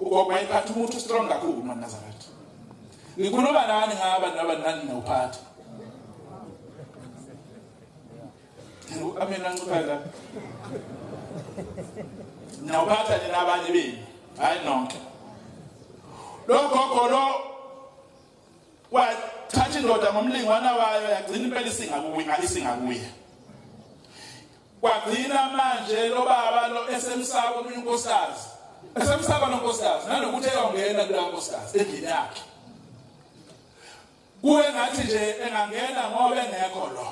Ugogo wayephatha umuthi strong kakhulu maNazaretha. Ngikhuluma nani ngaba naba nani ngawuphatha. Amen ancipha la. Nawuphatha nina abanye benu, hayi nonke. Lo gogo lo wathatha indoda ngomlingwana wayo yagcina impela isingakuye, isingakuye. Kwagcina manje lo baba lo esemsaba omunye unkosikazi. Esemsaba nonkosikazi nanokuthi eyongena kula nkosikazi endlini yakhe. Kuwe ngathi nje engangena ngoba engekho lo.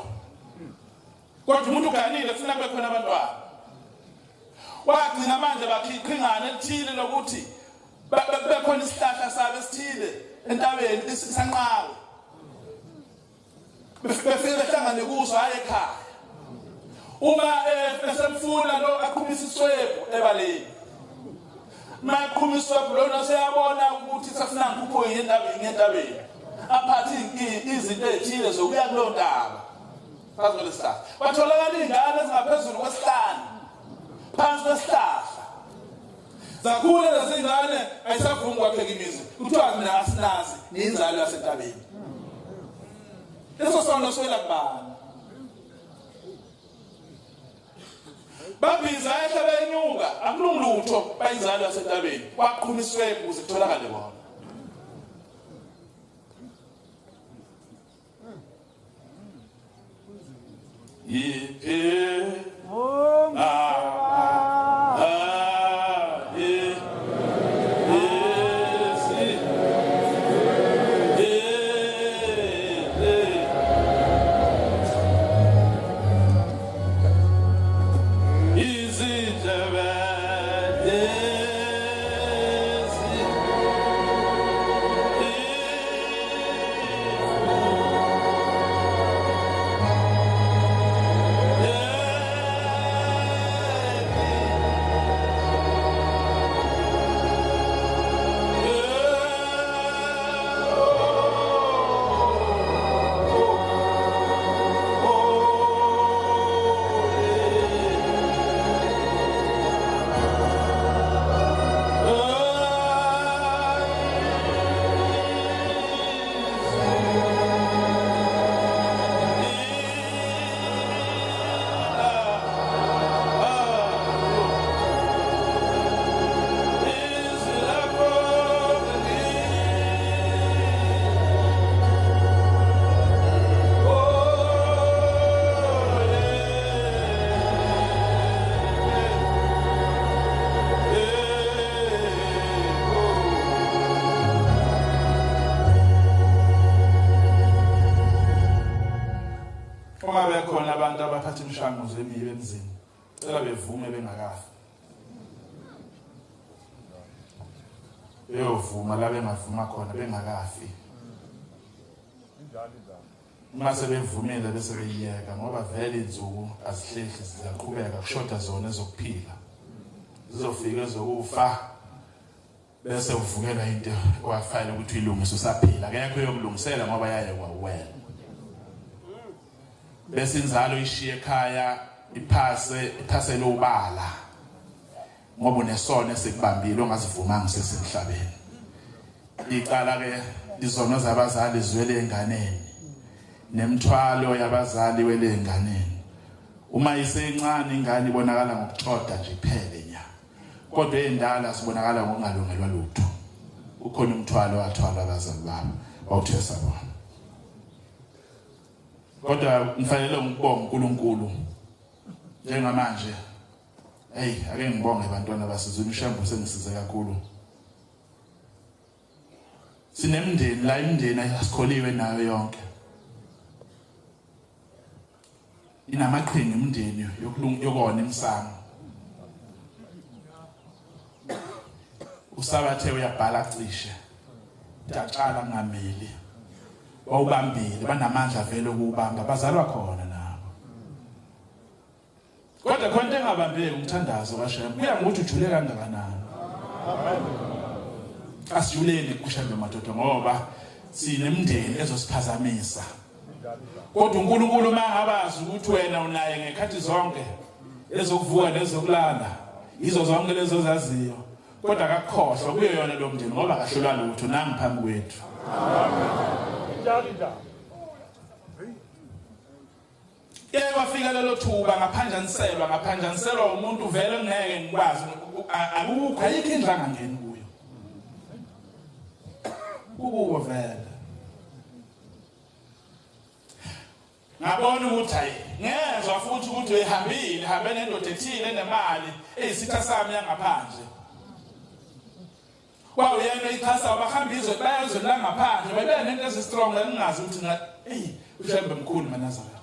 Kodwa umuntu uganile kufuna kube khona abantwana. Wagcina manje bakhiqhingana elithile lokuthi kube khona isihlahla sabo esithile entabeni isanqawe. Befike behlangane kuso hayi ekhaya. Uma eh, esemfuna lo aqhumisa iswebhu ebaleni. Maqhuma iswebhu lona seyabona ukuthi sasina nkupho yentabeni ngentabeni. Aphathe izinto ezithile zokuya kuleyo ntaba. Phansi kwesihlahla. Kwatholakala izingane ezingaphezulu kwesihlanu. Phansi kwesihlahla. Zakhula lezi ngane ayisavumi kwakheka imizi. Kuthiwa mina asinazi niyinzalo yasentabeni. Leso sono siwela kubani? Babhiza ehla benyuka akulungi lutho bayinzalo yasentabeni. Kwaqhuma iswebhu ukuze kutholakale bona. Yiphi Uma bekhona abantu abaphatha imishanguzo emibi emzini, cela bevume bengakafi. Beyovuma la bengavuma khona bengakafi. Uma sebevumile bese beyiyeka ngoba vele insuku azihlehli ziyaqhubeka kushoda zona ezokuphila. Zizofika ezokufa bese uvukela into owafanele ukuthi uyilungise usaphila. Akekho uyokulungisela ngoba yayekwa uwena. Bese inzalo ishiye ekhaya iphase iphasele ubala ngoba unesono esikubambile ongazivumanga usesemhlabeni. Icala ke izono zabazali ziwele enganeni nemthwalo yabazali wele enganeni. Uma isencane ingane ibonakala ngokuxoda nje iphele nya. Kodwa endala sibonakala ngokungalungelwa lutho. Ukhona umthwalo wathwalwa abazali babo bawuthesa bona. Kodwa ngifanele ngikubonge uNkulunkulu njengamanje. Hey, ake ngibonge bantwana basizwe imshambo sengisize kakhulu. Sinemndeni la imndeni asikholiwe nayo yonke. Inamaqhinga imndeni yokona emsamo. Usabathe uyabhala cishe. Daqala ngameli. Bawubambile banamandla vele ukubamba bazalwa khona nabo. Kodwa khona into engabambeki umthandazo kaShembe. Kuya ngokuthi ujule kangakanani. Asijuleni kuShembe madoda ngoba sinemndeni ezosiphazamisa. Kodwa uNkulunkulu uma abazi ukuthi wena unaye ngekhathi zonke ezokuvuka nezokulala yizo zonke lezo zaziyo. Kodwa akakhohlwa kuyo yona lo mndeni ngoba akahlulwa lutho nangi phambi kwethu. Injalo indaba. Ke kwafika lelo thuba ngaphanjaniselwa ngaphanjaniselwa umuntu vele ngeke ngikwazi akukho ayikho indlu angangeni kuyo. Kukubo vele. Ngabona ukuthi hayi ngezwa futhi ukuthi uyihambile hambe nendoda ethile enemali eyisitha sami yangaphandle. Kwawuyena ixhasa bahamba izwe baya ezweni langaphandle bebe nento ezistrong engingazi ukuthi nga eyi uShembe mkhulu maNazaretha.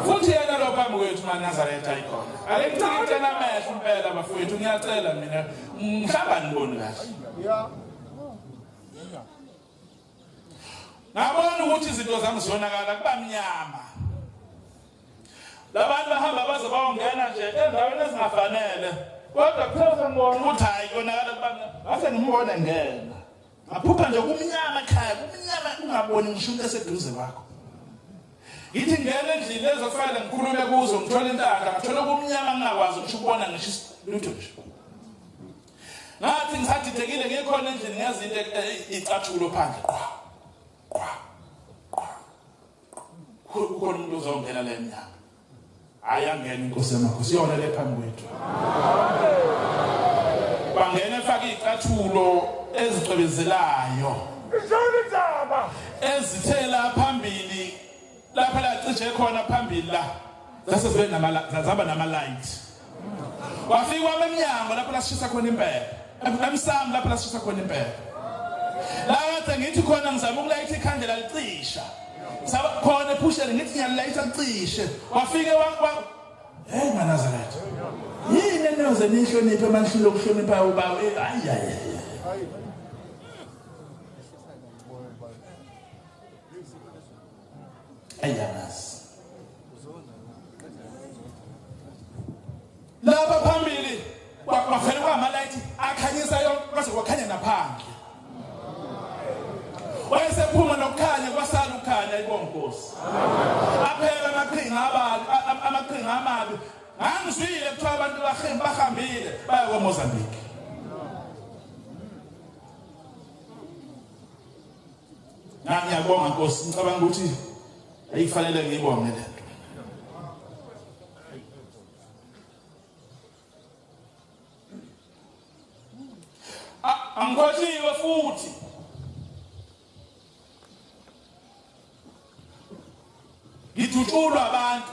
Futhi yena lo phambi kwethu maNazaretha ayikhona. Ake ngicikicela amehlo impela bafowethu ngiyacela mina mhlawumbe aniboni kahle. Yeah. Ngabona ukuthi izinto zami ziyonakala kuba mnyama. Labantu bahamba baze bayongena nje endaweni ezingafanele. Kodwa kuthe sengibona ukuthi hayi konakala kuba mnyama. Ngase ngimbone ngena. Ngaphupha nje kumnyama ekhaya, kumnyama ungaboni ngisho into eseduze kwakho. Ngithi ngena endlini ezofanele ngikhulume kuzo ngithole intaka, ngithole kumnyama ngingakwazi ngisho ukubona ngisho lutho nje. Ngathi ngisadidekile ngikhona endlini ngeza into e, e, icathulo phandle qwa qwa qwa. Kukhona umuntu ozongena la emnyango. Hayi angena inkosi yamakhosi yona le phambi kwethu. Bangena efaka icathulo ezicwebezelayo. Izona indaba. Ezithela phambili lapha la cishe khona phambili la zase zibe nama zaba nama light wafika wami emnyango lapho la sishisa khona impepho emsamo lapho la sishisa khona impepho la kade ngithi khona ngizama ukulayitha ikhandlela licisha saba khona ephusheni ngithi ngiyalilayitha licishe wafike wa hey manazaretha yini eniyoze nihloniphe manihlule ukuhlonipha ubaba ayi ayi Ayamazi. Lapha phambili kwavele kwamalayithi akhanyisa yonke kwase kwakhanya naphandle. Wayesephuma nokukhanya kwasala ukukhanya ibonga Nkosi. Aphela amaqhinga ababi amaqhinga amabi. Ngangizwile kuthiwa abantu bahambile baya kwaMozambique. Ngiyabonga Nkosi, ngicabanga ukuthi ayifanele ngiyibonge le nto. Angikhohliwe futhi. Ngidutshulwa abantu.